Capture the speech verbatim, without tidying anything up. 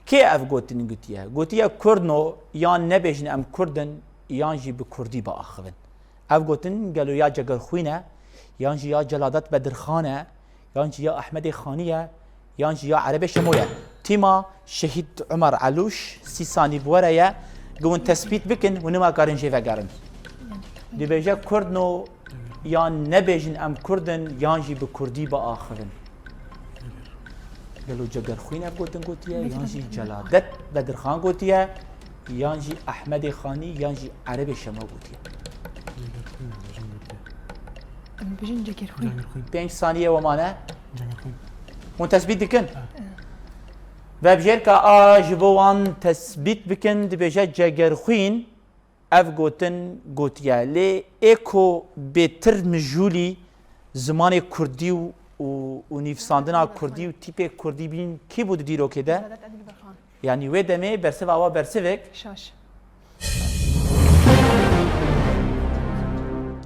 Kê ev gotin gotiye? Gotiye Kurdno, yan nebêjin em Kurd in, yan jî bi Kurdî biaxivin. Ev gotin gelo ya Cegerxwîn e, yan jî ya Celadet Bedirxan e, yan jî ya Ehmedê Xanî ye, yan jî ya Erebê Şemo ye? Tîma Şehîd Umer Elûş sî sanî bi we re ye, gi hûn tespît bikin, hûn nima karin jê vegerin. Dibêje Kurdno, yan nebêjin em Kurd in, yan jî bi Kurdî biaxivin. Gelo Cegerxwîn ev gotin gotiye, yan jî Celadet Bedirxan gotiye, yan jî Ehmedê Xanî, yan jî Erebê Şemo gotiye? Em bijin Cegerxwîn. Pênc saniye we mane. Hûn tespît dikin? Vebjêrka A ji bo wan tespît bikin dibêje Cegerxwîn. Ev gotin gotiye. Lê ê ku bêtir mijûlî zimanê kurdî û, û, û nivîsandina kurdî û tîpê kurdî bîn kî bû di dîrokê de? Yanî wê demê bersiva wa bersivek. Şaş.